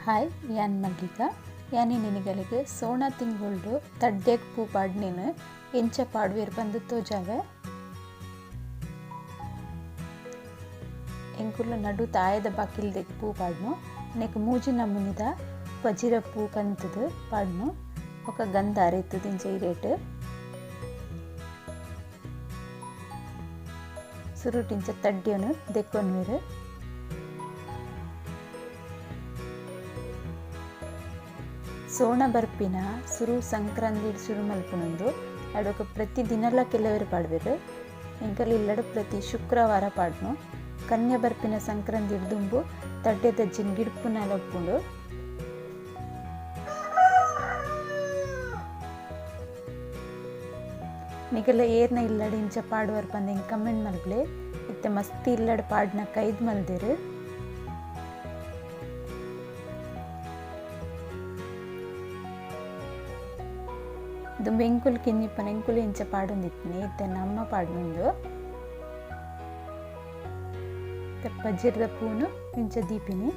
Hi, ಯಾನ್ ಮಲ್ಲಿಕ. ಯಾನಿ ನಿನಿಗಳಿಗೆ ಸೋಣ ತಿಂಗೊಳ್ಡು ತಡ್ಡೆಗ್ ಪೂ ಪಾಡ್ನಿನ್ ಎಂಚ ಪಾಡ್ವೇರ್ ಪಂದ್ ತೋಜಾವೆ. ಎಂಕುಲು ನಡು ತಾಯದ ಬಾಕಿಲ್ದೆಗ್ ಪೂ ಪಾಡ್ನು. ನೆಕ್ ಮೂಜಿ ನಮೂನಿದ ಪಜಿರ ಪೂ ಕಂತುದು ಪಾಡ್ನು. ಬೊಕ ಗಂಧ ಅರೆತುದು ಇಂಚ ಇರೇಟ್. ಸುರುಟ್ ಇಂಚ ತಡ್ಡೆನು ದೆಕ್ಕೊನ್ವೆರ್. ಸೋಣ ಬರ್ಪಿನ ಸುರು ಸಂಕ್ರಾಂತಿ ಸುರು ಮಲ್ಪುನೊಂದು ಅಡೊಕ ಪ್ರತಿ ದಿನಲ ಕೆಲವರು ಪಾಡ್ವೆರ್. ಎಂಕಲ್ ಇಲ್ಲಡ್ ಪ್ರತಿ ಶುಕ್ರವಾರ ಪಾಡ್ನು. ಕನ್ಯೆ ಬರ್ಪಿನ ಸಂಕ್ರಾಂತಿ ದುಂಬು ತಡ್ಡೆದಜ್ಜಿನ್ ಗಿಡ್ಪುನಲ ಉಪ್ಪುಂಡು. ನಿಗಲ ಏರ್ನ ಇಲ್ಲಡ್ ಇಂಚ ಪಾಡುವರ್ ಪಂದ್ ಎಂಕ್ ಕಮೆಂಟ್ ಮಲ್ಪುಲೆ. ಇತ್ತೆ ಮಸ್ತ್ ಇಲ್ಲಡ್ ಪಾಡ್ನ ಕೈದ್ ಮಲ್ದೆರ್. ದುಂಬು ಎಂಕುಲು ಕಿನ್ನಿಪ್ಪನ ಎಂಕುಲು ಇಂಚ ಪಾಡೊಂದಿತ್ತಿನಿ, ಇತ್ತೆ ನಮ್ಮ ಪಾಡ್ನೊಂದು. ಪಜಿರ್ದ ಪೂನು ಇಂಚ ದೀಪಿನಿ.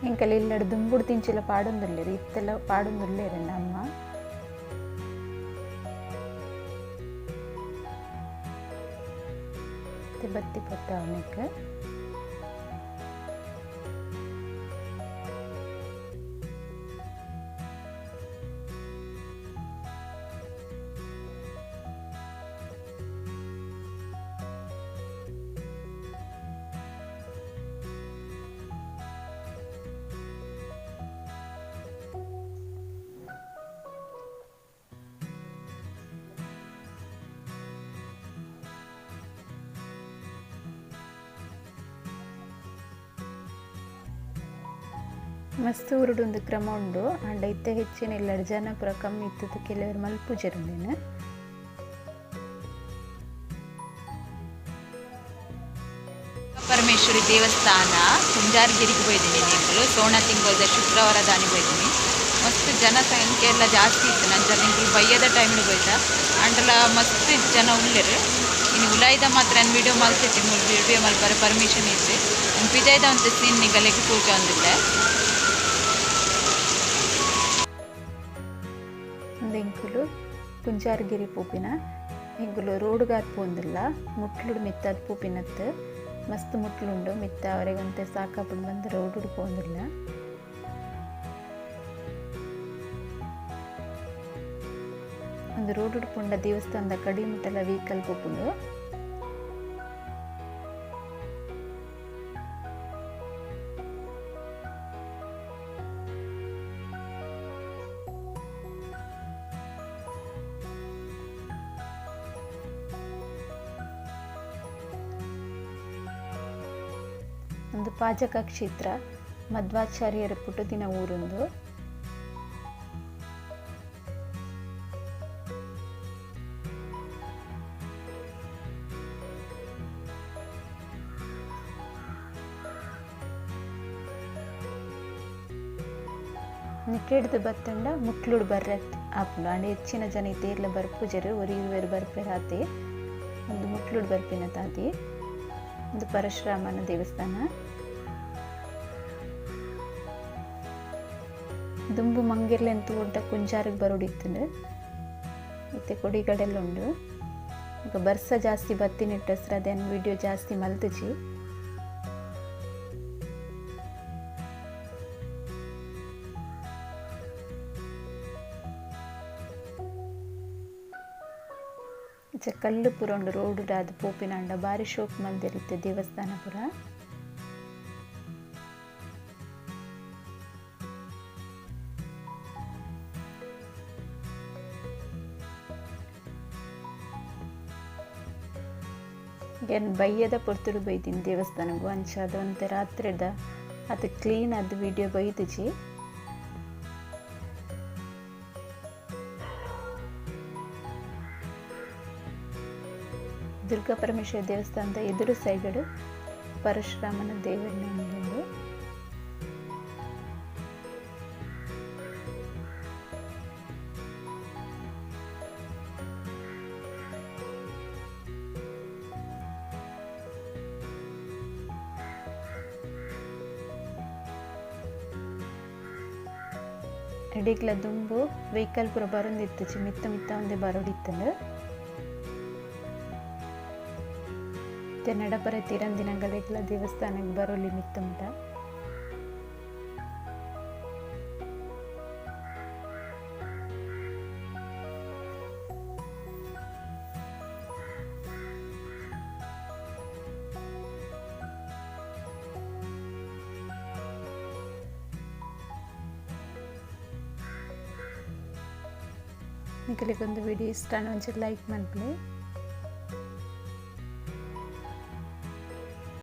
ಎಂಕಲ್ ಇಲ್ಲಡ್ ದುಂಬುಡು ತಿಂಚಿಲ ಪಾಡೊಂದುಲ್ಲೆರ್, ಇತ್ತೆಲ ಪಾಡೊಂದುಲ್ಲೆರ್ ನಮ್ಮ. ಬತ್ತಿ ಪೊತ್ತಾವನೆಕ್. ಮಸ್ತ್ ಊರುಡು ಒಂದು ಕ್ರಮ ಉಂಡು. ಆಂಡ ಇತ್ತೆ ಹೆಚ್ಚಿನ ಇಲ್ಲಡ್ ಜನ ಪೂರ ಕಮ್ಮಿ ಇತ್ತುದು ಕೆಲವರು ಮಲ್ಪುಜೆರ್ ಉಂದೆನ್. ಪರಮೇಶ್ವರಿ ದೇವಸ್ಥಾನ ಕುಂಜಾರಗಿರಿಗೆ ಪೋಯಿದ್ದೀನಿ ಎಂಕುಲು ಸೋಣ ತಿಂಗೊಲ್ದ ಶುಕ್ರವಾರ ದಾನಿ ಪೋಯಿದ್ದೀನಿ. ಮಸ್ತ್ ಜನಸಂಖ್ಯೆ ಎಲ್ಲ ಜಾಸ್ತಿ ಇತ್ತು. ನಂಚ ಎಂಕುಲು ಬಯ್ಯದ ಟೈಮ್ಡ್ ಪೋಯ್ತ ಆಂಡಲ ಮಸ್ತ್ ಜನ ಉಲ್ಲೆರ್. ಇನ್ನು ಉಲಾಯ್ದ ಮಾತ್ರ ವಿಡಿಯೋ ಮಲ್ತಿತ್ತು, ವಿಡಿಯೋ ಮಲ್ಪರೆ ಪರ್ಮಿಷನ್ ಇತ್ತು. ಪಿದಾಯ್ದ ಒಂತೆ ಸೀನ್ ನಿಗಲೆಗ್ ತೋಜೊಂದಿಲ್ಲ. ಎಂಕುಲು ಕುಂಜಾರಗಿರಿ ಪೂಪಿನ ಎಂಕುಲು ರೋಡ್ಗಾದ್ ಪೋಂದಿಲ್ಲ, ಮುಟ್ಲುಡು ಮಿತ್ತಾದ್ ಪೂಪಿನತ್ತು. ಮಸ್ತ್ ಮುಟ್ಲುಂಡು ಮಿತ್ತ ಅವರೆಗಂತೆ ಸಾಕಾಪುಂಡು ಬಂದು ರೋಡುಡು ಪೋಂದಿಲ್ಲ. ಒಂದು ರೋಡುಡು ಪೋಂಡ ದೇವಸ್ಥಾನದ ಕಡಿ ಮುಟ್ಟಲ ವೆಹಿಕಲ್ ಪೋಪುಂಡು. ಒಂದು ಪಾಜಕ ಕ್ಷೇತ್ರ, ಮಧ್ವಾಚಾರ್ಯರ ಪುಟ್ಟುದಿನ ಊರೊಂದು. ನಿಟ್ಟೆಡ್ದು ಬತ್ತಂಡ ಮುಟ್ಲುಡು ಬರ್ರೆ ಆಪುಂಡು. ಆಂಡ ಹೆಚ್ಚಿನ ಜನ ಇತ್ತೆ ಏರ್ಲ ಬರ್ಪುಜೆರ್, ಒರಿ ಇರುವೆರ್ ಬರ್ಪೆರ್ ಆತೆ. ಒಂದು ಮುಟ್ಲುಡು ಬರ್ಪಿನ ತಾದಿ. ಒಂದು ಪರಶುರಾಮನ ದೇವಸ್ಥಾನ. ದುಂಬು ಮಂಗಿರ್ಲೆನ್ ತೂಂಡ ಕುಂಜಾರಿಗೆ ಬರೋಡಿತ್ತುಂಡು, ಇತ್ತೆ ಕೊಡಿಗಡೆಲ್ಲ ಉಂಡು. ಈಗ ಬರ್ಸ ಜಾಸ್ತಿ ಬತ್ತಿನಿಟ್ಟಸ್ರ ಅದೇನು ವಿಡಿಯೋ ಜಾಸ್ತಿ ಮಲ್ತುಜಿ. ಇಂಚ ಕಲ್ಲು ಪೂರ ಉಂಡು ರೋಡ್ ಆದ್ ಪೋಪಿನಾಂಡ ಬಾರಿ ಶೋಕ್ ಮಲ್ದೆರ್ ದೇವಸ್ಥಾನ ಪೂರ. ಏನ್ ಬಯ್ಯದ ಪೊರ್ತುಡು ಬೈದಿನ ದೇವಸ್ಥಾನಗು ಅಂಚಾದ್ ಒಂತೆ ರಾತ್ರಿದ ಅದು ಕ್ಲೀನ್ ಆದ್ ವಿಡಿಯೋ ಬೈದುಜಿ. ದುರ್ಗಾ ಪರಮೇಶ್ವರಿ ದೇವಸ್ಥಾನದ ಎದುರು ಸೈಡ್ ಪರಶುರಾಮನ ದೇವರ್ನ ಉಂಡು. ಎಡೆಗ್ಲ ದುಂಬು ವೆಹಿಕಲ್ ಪೂರ ಬರೊಂದಿತ್ತುಜಿ, ಮಿತ್ತ ಮಿತ್ತ ಒಂದೆ ಬರೊಡಿತ್ತುಂಡು. ಇತ್ತೆ ನಡಪರೆ ತೀರಂದಿನಗಲೆಗ್ಲ ದೇವಸ್ಥಾನಗ್ ಬರೊಲಿ ಮಿತ್ತ ಮುಟ. ನಿಕಲೆಗೊಂದು ವಿಡಿಯೋ ಇಷ್ಟ ಒಂಚೂರು ಲೈಕ್ ಮನ್ಪುಲೆ.